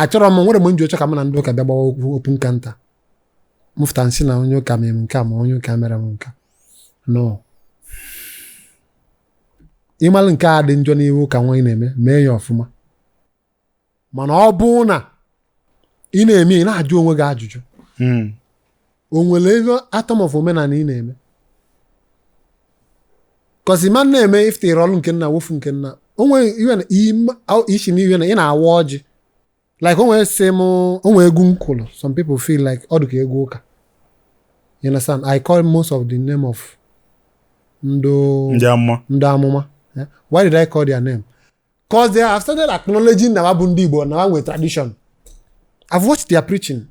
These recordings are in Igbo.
Achọrọ m nwere mgbe m ji oche ka m na ndị ụka bịa gbawa okwu open counter. M fụta nsị na onye ụka mere m nke a ma onye ụka mere m nke a. No. Ịmalụ nke a dị njọ n'ihu ụka nwa ị na-eme, mee ya ọfụma. Mana ọ bụ na ị na-eme, ị na-ajụ onwe gị ajụjụ. O nwere ego atom of omenala ị na-eme? Cause ịma na-eme iftere ọlụ nke nna wofu nke nna onwe iwe na isi n'iwe na ị na-awa ọjị, like onwe sị m onwe egwu nkwụlụ, some people feel like ọ dị ka egwu ụka, you understand? I call most of the name of ndị amụma. Ndị amụma. Eh? Why did I call their name? Cause they have started acknowledging na ha bụ ndị Igbo, na ha nwere tradition. I've watched their preaching.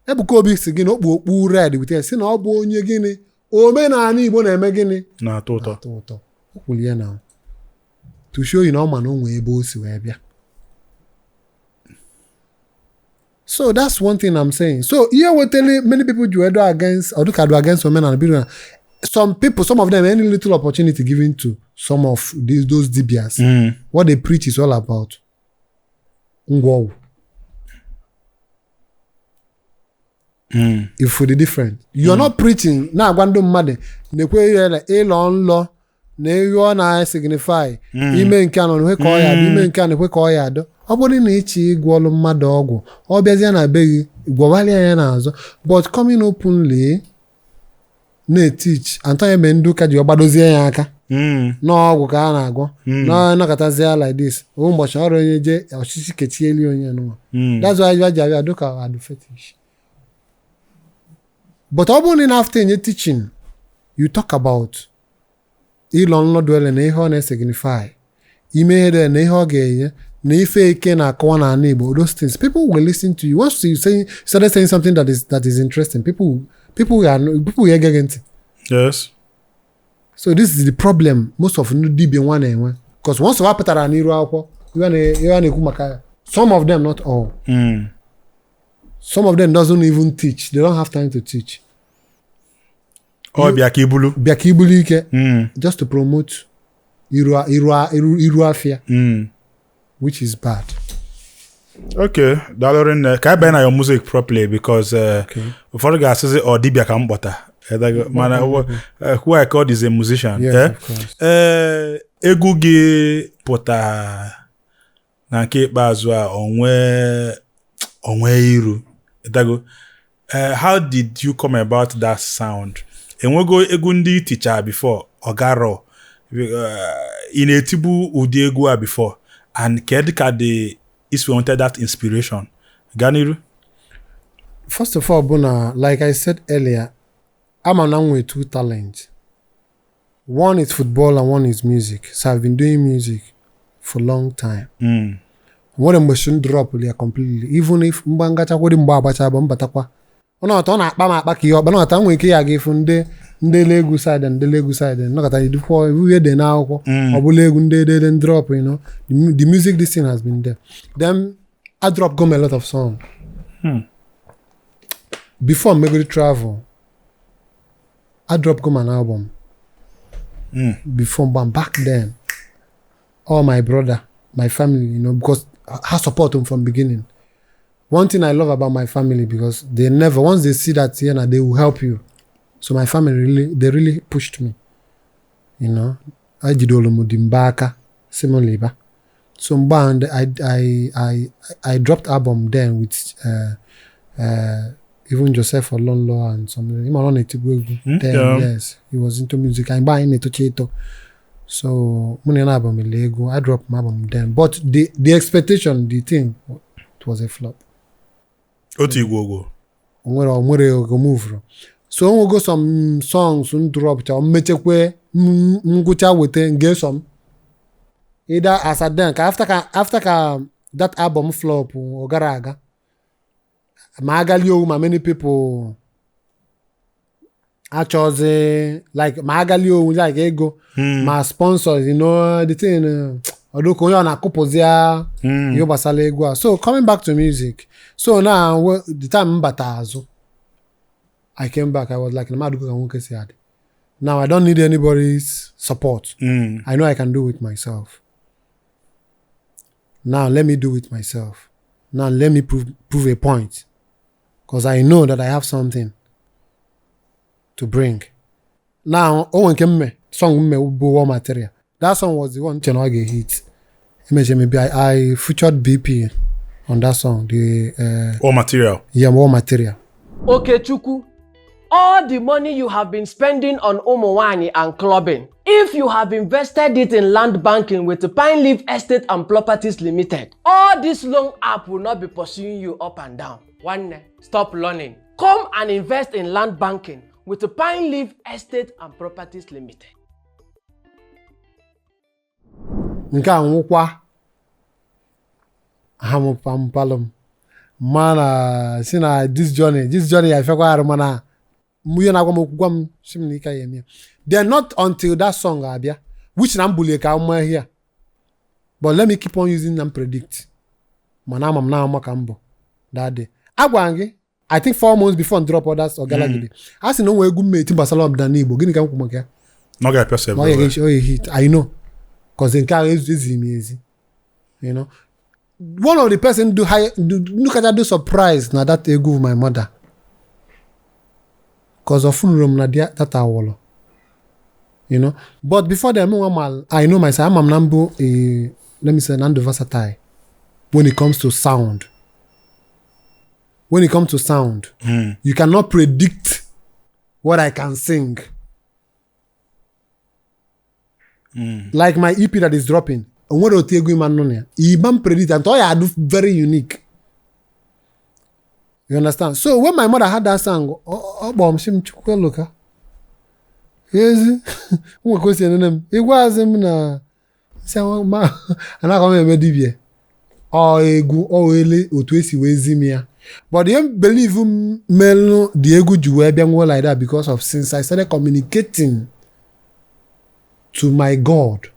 Ebuka Obi si gị na okpu okpu red with si na ọ bụ onye gịnị omenala Igbo na-eme gịnị na-atọ ụtọ. Na-atọ ụtọ. O kwuru ya na to show you na ọ ma na o nwee ebe o si wee bịa. So that's one thing I'm saying. So ihe wetara many people ji wee do against or do against omenala bido na some people, some of them, any little opportunity given to some of these, those dibias, what they preach is all about ngwa ọgwụ. If the different you are not preaching na-agwa ndị mmadụ na-ekwe ihe na ịlọ nlọ na ihe ọ na-signify, ime nke a nọ na-ekwe ka ọ ya adị, ime nke a na-ekwe ka ọ ya adị. Ọ bụrụ na ịchọ ịgwọ ọlụ mmadụ ọgwụ, ọ bịazie na be gị, gwọwalịa ya n'azụ. But coming openly na-eteach Antonio eme ndị ụka ji ọgbadozie ya aka n'ọgwụ ka a na-agwọ na-anọkọtazie like this ụbọchị ọrụ onye jee ọchịchị kechieli onye nụnwa. That's why ji abịa dịka adụ fetish. But ọ bụrụ na ị na-after enye teaching, you talk about ịlọ nlọ duele na ihe ọ na-esignify, ime ihe dele na ihe ọ ga-enye na ife eke na-akọwa n'ala Igbo, those things people will listen to you. Once you say started saying something that is interesting, people will ege gị ntị. So this is the problem most of ndị dibịa nwa na-enwe, because once ha pụtara n'iru akwụkwọ, ihe a na-ekwu maka ya, some of them, not all, some of them doesn't even teach. They don't have time to teach. Ọ bịa ka ibulu. Bịa ka ibulu ike, just to promote iru iru iru iru afịa, which is bad. Okay, daalụ rinne. Ka anyị banye na your music properly, because ụfọdụ ga-asịzi ọ dibịa ka m kpọta. Mana who I called is a musician. Yes, eh? of course. Ee, egwu gị pụta na nke ikpeazụ a onwe iru. Ịdago. How did you come about that sound? Enwego egwu ndị iticha before ọgarọ? Ị na-etibu ụdị egwu a before? And kedu ka the isi wanted that inspiration? Gaa n'iru. First of all, bụ na like I said earlier, ama na m nwere two talents. One is football and one is music. So I've been doing music for long time. Nwere mgbe shi m drop ya completely, even if mgba ngachakwuri mgbe agbacha bụ mbatakwa ọ na-ọtọ ọ na-akpa m akpa ka ihe ọkpa nọkọta nwere ike ya ga ịfụ ndị ndị egwu side, ndị egwu side nọkọta idukwa ihe dị n'akwụkwọ ọ bụla egwu ndị edede drop. The music, this thing has been there. Then I drop gom a lot of song before megori travel. I drop gom an album before but back then all my brother, my family, because I support them from beginning. One thing I love about my family, because they never, once they see that here now, they will help you. So my family really, they really pushed me. I did all Mbaka, Simon. So and I dropped album then with even Joseph Olonlo and some then, yes, he was into music. I'm buying it to. So mụ na album Lego, I dropped my album then. But the expectation, the thing, it was a flop. Otu igwe ogwo. Onwere ogo move. So onwego some songs m drop cha mmechekwe ngwụcha weta nge some. Either as at then ka after ka that album flop ọ gara aga. Ma agali owu ma many people achọzi like ma agali owu like ego ma sponsors, the thing ọdụka onye ọ na-akụpụzi ya ihe gbasara egwu a. So coming back to music, so now the time m bata azụ, I came back, I was like, mmadụ ka nwoke si adị. Now I don't need anybody's support. I know I can do it myself. Now let me do it myself. Now let me prove a point, because I know that I have something to bring. Now, o nwere nke mme song mme bụ War Material. That song was the one che na ọ ga-hit. Emeche maybe I featured BP on that song. The War Material. Yeah, War Material. Okechukwu, all the money you have been spending on ụmụnwaanyị and clubbing, if you have invested it in land banking with Pine Leaf Estate and Properties Limited, all this loan app will not be pursuing you up and down. Nwanne, stop learning. Come and invest in land banking with Pine Leaf Estate and Properties Limited. Nke a nwụkwa ha mụpa mpalụ m mana si na this journey ya efekwa arụ, mana ihe na-agwa m okwu gwa m si m na ike ya eme ya. Then not until that song abịa, which na m bulie ka mma here, but let me keep on using am predict, mana ama m na ama ka mbọ that day agwara m gị. I think 4 months before m drop others Ogalagide, a sị na o nwee egwu m eti gbasara ọdịnala Igbo. Gịnị ka m kwu maka ya? Na ọ ga-apịa Na ọ everywhere. ga hit. I know, cause nke ahụ eziri m ezi. One of the person do high do kacha do surprise na that egwu, my mother, cause ọfụnụrụ m na that awọlọ. But before then, mụ nwa ma I know myself, ama m na mbụ a, let me say, na ndụ versatile when it comes to sound. When it comes to sound, you cannot predict what I can sing. Like my EP that is dropping, o nwere otu egwu ịma nnụ na ya ịma m predict and ọ ya adụ very unique, you understand? So when my mother had that song, ọ kpọọ m sị m, "Chukwueloka, ezi nwe ka o si enene m ịgwazi m na sị ma anaghị m eme dibia ọ egwu ọ ele otu esi wee zi m ya." But ihe m believe m melụ the egwu ji wee bịa nwuo like that, because of since I started communicating to my God,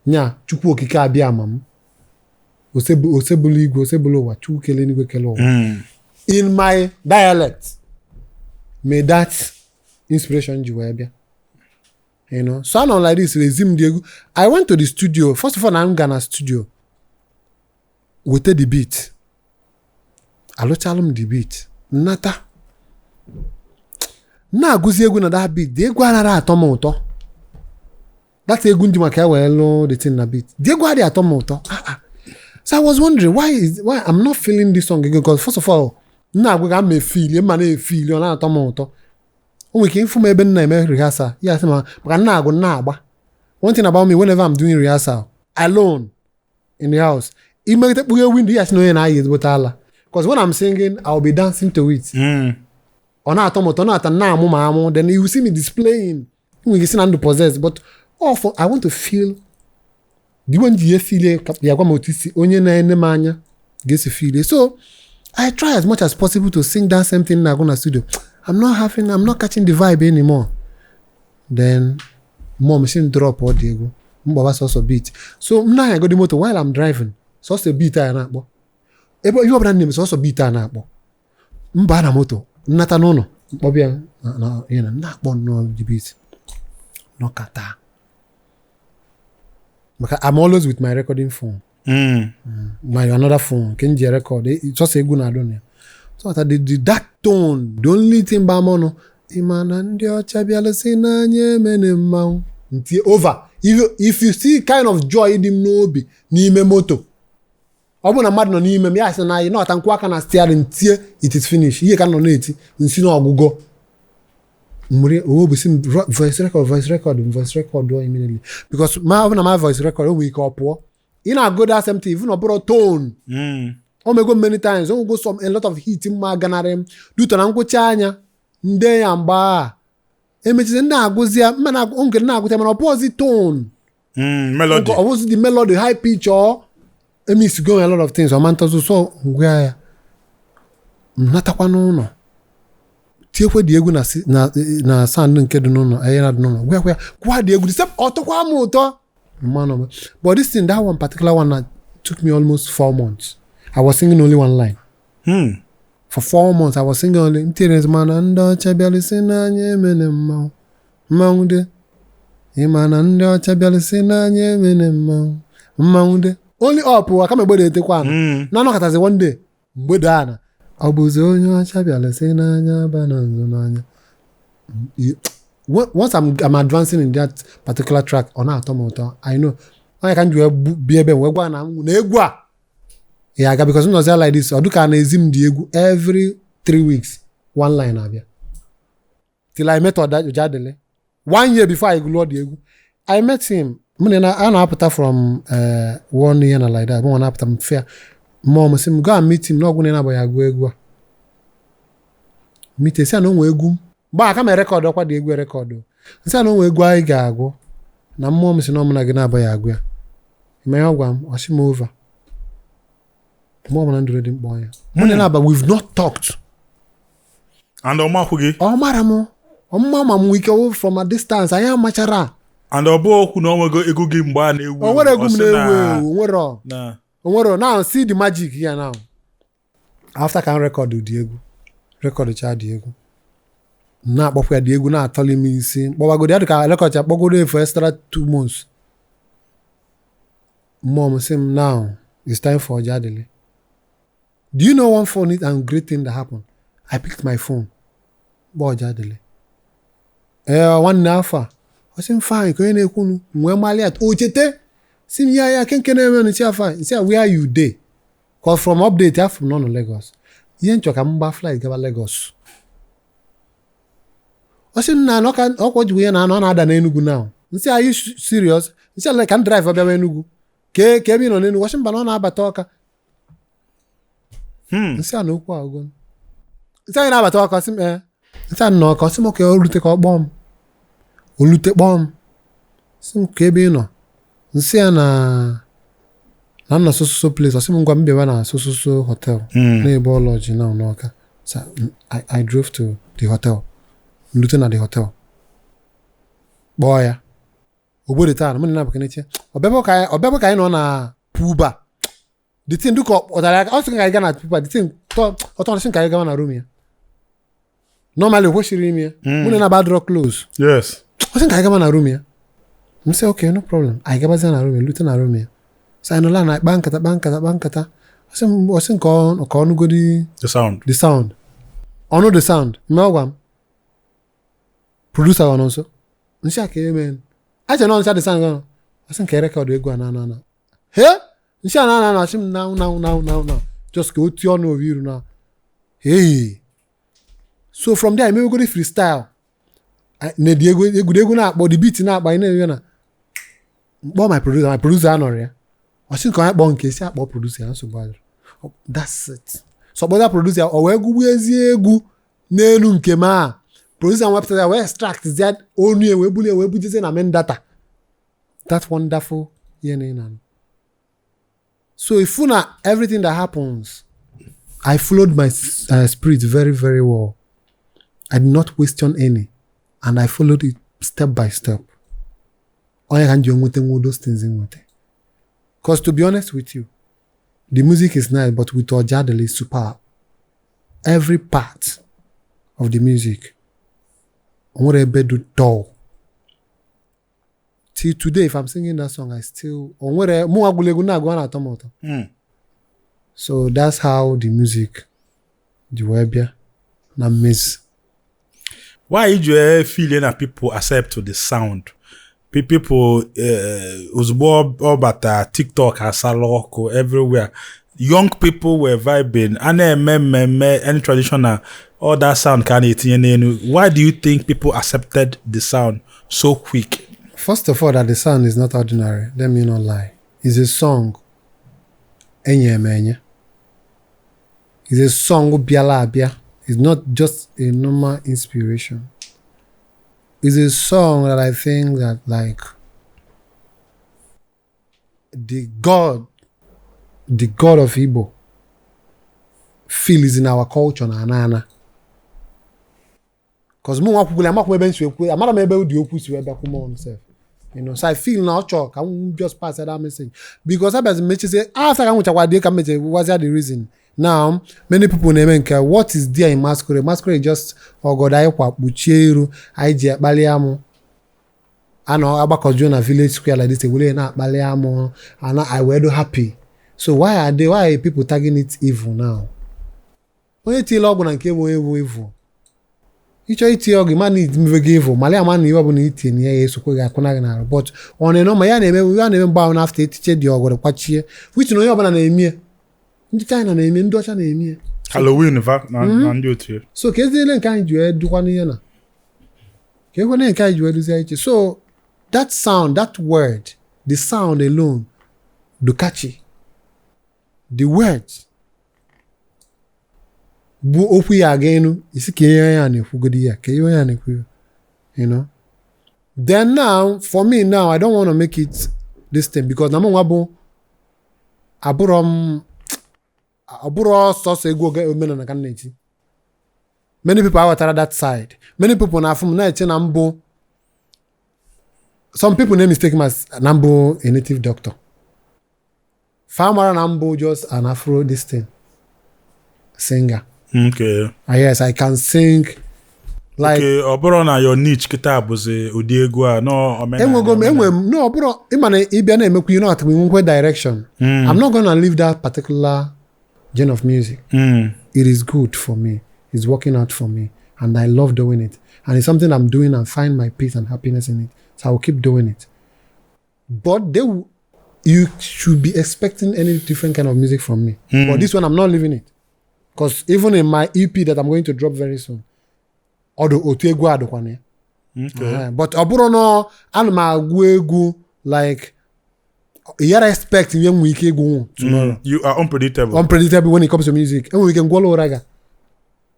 nya Chukwu Okike abịa ama m, osebụlụ igwe, osebụlụ ụwa, Chukwu kele n'igwe kele ụwa, in my dialect, may that inspiration ji wee bịa. So anọ like this ezi m dị egwu. I went to the studio. First of all, na m ga na studio weta the beat, alụchalụ m the beat, nnata na-agụzi egwu na that beat. The egwu anaghị atọ m ụtọ. That egwu ndị maka ya wee lụ the thing na beat, the egwu adịghị atọ m ụtọ. Ah, ah. So I was wondering why I'm not feeling this song again, because first of all, m na-agwa ka m efili mma na-efili, ọ na-atọ m ụtọ. O nwere ike ịfụ m ebe m na-eme rehearsal ya sị ma maka m na-agụ m na-agba. One thing about me, whenever I'm doing rehearsal alone in the house, imegide kpughe window ya sị na onye na-ayị ezigbote ala, because when I'm singing, I'll be dancing to it. Ọ na-atọ m ụtọ, na-ata na-amụ ma amụ. Then you see me displaying, nwere ike si na ndụ possessed, but all for I want to feel the way ji feel ya gwa m otu isi onye na-ene m anya ga-esi feel. So I try as much as possible to sing that same thing na-agụ na studio. I'm not catching the vibe anymore. Then mom si m drop ọ dị egwu mgbawa sọsọ beat. So m na-anyagodi moto while I'm driving, sọsọ beat a na-akpọ ebe ihe ọbụla na-eme, sọsọ beat a na-akpọ mba na moto, nnata n'ụlọ mkpọbịa na ya na na-akpọ nnọọ the beat nọkata, maka I'm always with my recording phone, my another phone nke m ji record sọsọ egwu na-adụ na ya. So that that tone, the only thing ba m ọnụ, ịma na ndị ọcha bịala si n'anya emene mmanwụ ntie over. If you see kind of joy dị m n'obi n'ime moto, ọ bụrụ na mmadụ nọ n'ime m, ya sị na anyị nọta nkwụ aka na steering tie, it is finish. Ihe ka m nọ na-eti nsi n'ọgụgọ mmiri owe si m voice record, voice record, voice record immediately, because ma ọ bụ na ma voice record, o nwere ike ọ pụọ. Ị na-agụ that same thing even ọ bụrụ tone. O mego many times, o nwego some a lot of hit mma ganarị m duto na ngwụcha anya nde ya mgbe a emechizi ndị agụzi ya mma na nke na-agụcha, mana ọ bụghịzi tone. Melody. Ọ bụghịzi the melody, high pitch or emisigo a lot of things ọma ntọzụ. So ngwa ya m natakwa n'ụlọ, tiekwe dị egwu na na sound nke dị n'ụlọ anyị na dị n'ụlọ, gwa ya gwa dị egwu the same, ọ tọkwa m ụtọ mmanụ m. But this thing, that one particular one na took me almost 4 months. I was singing only one line. For 4 months I was singing only ntiri mana ndị ọcha bịara si n'anya emene mmanwụ mmanwụ dị, ịma na ndị ọcha bịara si n'anya emene mmanwụ mmanwụ dị. Only up aka m egbede etekwa ana. Na anọkọtazi one day mgbede ana. Ọ bụzi onye ọcha bịara sị n'anya ba na nzo n'anya. Once I'm advancing in that particular track, ọ na-atọ m ụtọ. I know. Onye ka m ji wee bịa ebe m wee gwa na m na egwu a ya aga because m nọzi like this, ọ dịka a na-ezi m dị egwu every 3 weeks one line abịa till I met Ojadele one year before I lụọ the egwu. I met him, mụ na ya a na-apụta from one year na like that, mụ na-apụta m fea mmụọ m sị m go and meet him n'ọgwụ na ya na-agba ya agụ egwu a meet esi na onwe egwu mgbe aka m erecord ọkwa dị egwu erecord nsị a na onwe egwu anyị ga-agụ na mmụọ m si na ọ mụ na gị na-abụ ya agụ ya. Ime ihe ọ gwa m, ọ sị m over mmụọ m na ndụ dị mkpọ ya mụ na ya na-aba, we've not talked. And ọ makwụ gị? Ọ mara m ọmụma ma m ike wụ from a distance anyị amachara. And ọ bụ okwu na o nwego ego gị mgbe a na-ewu O nwere egwu ọ m sị na-ewu ewu nwere na onwere. Now see the magic here. Now after ka m record dị egwu, record cha dị egwu, m na-akpọkwa ya dị egwu na-atọli m isi mkpọwagodi ya dịka record cha kpọgodo efu extra 2 months. Mmụọ m sị m now it's time for Ojadili. Do you know one funny and great thing that happened? I picked my phone, kpọọ Ojadili. Ee nwanne, afọ a ọ sị m fine ka onye na-ekwunu m wee malị ya o chete si m ya ya kenke na-eme nsi afa nsi a where you dey, cause from update afọ m nọ na Lagos ihe nchọ ka m gba flight gaba Lagos. Ọ sị m na ọkwa jikwa ihe na anọ ọ na-ada n'Enugu now. Nsị, are you serious? Nsị ala ka m drive bịawa Enugu ka ka ebe ị nọ n'Enugu. Ọ sị mba na ọ na-abata Ọka. Nsị a na okwu agụgo nsị anyị na-abata Ọka. Ọ sị m ee. Nsị a nọ Ọka. Ọ sị m ka o rute ka ọ kpọọ m. O rute kpọọ m, sị m ka ebe ị nọ. Nsị ya na na m nọ so so so place. Ọ sị m ngwa m bịawa na so so so hotel na-ebe ọlọji na n'Ọka. So I drove to the hotel, nrute na the hotel kpọọ ya ogbode taa mụ na na-abụkeneche ọbịabụ ka anyị nọ na puba the thing dịka ọ kpọtara aka ọ sị ka anyị gaa na puba the thing tọ ọtọ sị ka anyị gawa na room ya. Normally o kwesịrị ime ya mụ na na-aba draw close. Ọ sị ka anyị gaba na room ya. M sị okay, no problem. Anyị gabazie na room ya, lute na room ya, so anyị nọla na kpa nkata kpa nkata kpa nkata. Ọ sị m ọ sị nke ọ ka ọ nụgodi The sound. The sound ọnụ the sound mme ọ gwa m producer ọ nọ nso nsị a ka eme ache nọ nsị a the sound ọ sị nke record egwu a na na na he nsị a na na na asị m now now now now now just ka o tie ọnụ obi iru na hey. So from there emewegodi freestyle na-edi egwu egwuregwu na-akpọ the beat na-akpọ anyị na-eme na mkpọ my producer, my producer anọrọ ya. Ọ sị nke onye kpọọ nke si akpọ producer ya nsogbu adịrọ. That's it. So kpọta producer o wee gụgbuezie egwu n'elu nke m a producer wepụtara ya wee extract ya onu ya wee bulie wee bujezie na main data that wonderful ihe na ị na-anụ. So ifu na everything that happens, I followed my spirit very very well. I did not question any and I followed it step by step. Onye ka m ji nweta nwe those things nweta, cause to be honest with you, the music is nice, but with Ojadili is superb. Every part of the music o nwere ebe dị dull. Till today, if I'm singing that song, I still o nwere mụ agwụla egwu na-agụ ọ na-atọ m ụtọ. So that's how the music ji wee bịa na mmezu. Why you feel na people accept the sound? People ozugbo ọ bata TikTok asala ọkụ everywhere, young people were vibing, a na-eme mmemme, any traditional, all that sound ka a na-etinye n'elu. Why do you think people accepted the sound so quick? First of all, that the sound is not ordinary. Let me not lie. It's a song. Enye eme enye. It's a song bịala abịa. It's not just a normal inspiration. It's a song that I think that like the God of Igbo feel is in our culture na ana ana. Cause mụ nwa kwukwule amakwa m ebe m si ekwu amara m ebe ụdị okwu si wee bịakwu m ọnụ sef. So I feel na ọ chọrọ ka m just pass that message because abịazi m mechizie after ka m nwechakwa dị ka m meche wazia the reason. Now many people na-eme nke what is there in masquerade? Masquerade just ọgọdọ anyị kwa kpuchie iru anyị ji akpali amụ. A na agbakọjuo na village square like this, ewere na-akpali amụ and I wee do happy. So why are people tagging it evil now? Onye tinyere ọgwụ na nke bụ onye bụ evil. Ịchọ itinye ọgwụ ma na imebe gị evil, mala ya ma na iwe bụ na itinye ya esokwe gị akwụna gị n'arụ, but ọ na-ene ma ya na-eme ya na-eme mgbe ahụ na after etiche dị ọgwụrụ kwachie, which na onye ọbụla na-eme, ndị China na-eme, ndị ọcha na-eme. Halloween va na ndị otu ya. So ka eziele nke anyị ji wee dukwa n'ihe na ka ekwene nke anyị ji wee duzie iche. So that sound, that word, the sound alone do catchy, the words bụ okwu ya aga enu isi ka ihe ya na-ekwugodi ya ka ihe ya na-ekwu ya, you know. Then now for me now, I don't want to make it this thing because na mụ nwa bụ abụrọ m abụrọ sọsọ egwu oge omenala ka m na-eti. Many people aghọtara that side. Many people na-afụ m na-eche na mbụ, some people na mistake m as na mbụ a native doctor. Fa mara na mbụ just an afro this thing singer. Ah, yes, I can sing like Okay, ọ bụrụ na your niche kịta bụzi ụdị egwu a nọ omenala. Enwego m enwe m no ọ bụrụ ịma na ịbịa na-emekwa ihe na nwekwe direction. I'm not gonna leave that particular genre of music. It is good for me. It's working out for me. And I love doing it. And it's something I'm doing and find my peace and happiness in it. So I will keep doing it. But you should be expecting any different kind of music from me. But this one, I'm not leaving it. Because even in my EP that I'm going to drop very soon, although otu egwu adịkwana ya. But ọ bụrụ na ana m agụ egwu like you gotta expect ihe m nwere ike ịgụnwu tomorrow. You are unpredictable. Unpredictable when it comes to music. Enwere ike ngwọla ụra ga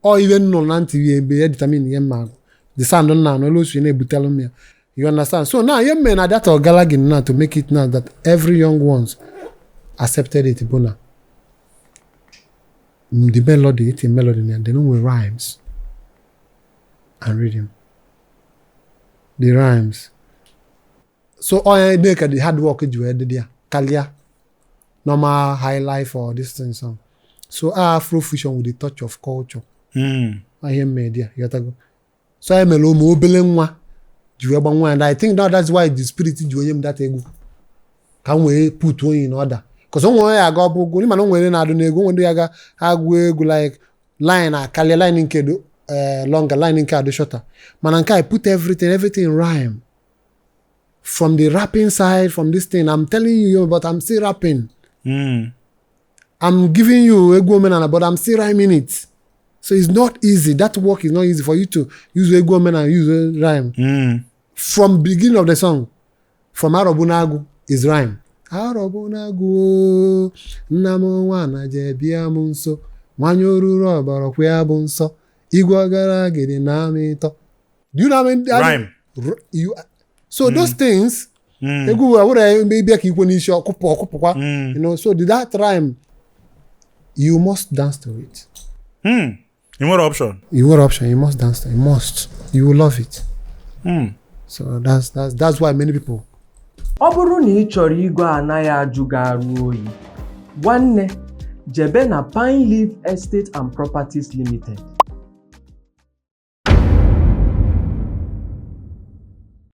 ọ ihe m nụrụ na ntị ya ebe ya determine ihe m ma agụ, the sound m na-anụ elu osu na-ebutelu m ya, you understand? So now ihe m mere na that Ogalagi now to make it now that every young ones accepted it bụ na the melody, it's a melody na then with rhymes and rhythm, the rhymes. So ọ ya dị ka the hard work ji wee dị ya karịa normal high life or this thing song. So Afro fusion with the touch of culture. Ihe mmee dị ya ịghọtago. So anyị mere ụmụ obele nwa ji wee gbanwe, and I think now that's why the spirit ji onye m data egwu ka m wee put onye in order, because onwe onye aga ọ bụ ụgwụ mana o nwere na-adụ n'egwu, onwe ndị ya ga agụ egwu like line akarịa line nke do longer, line nke adụ shorter, mana nke I put everything rhyme from the rapping side, from this thing I'm telling you, but I'm still rapping. I'm giving you egwu omenala, but I'm still rhyming it. So it's not easy. That work is not easy for you to use egwu omenala, use rhyme. From beginning of the song, from Arobunagu is rhyme. Arobunagu, nna m nwana je bịa m nso, nwanyị oruru ọbara kwa ya bụ nsọ, igwe ọgara gịrị na amị ịtọ. Do you know how many Rhyme. So those things, egwu were ebe ka ikwe n'isi ọkụpụ ọkụpụkwa. You know, so that rhyme, you must dance to it. You nwere option. You nwere option. You must dance to it. You must. You will love it. So that's why many people. Ọ bụrụ na ị chọrọ igwe anaghị ajụ gị arụ oyi, nwanne jebe na Pine Leaf Estate and Properties Limited.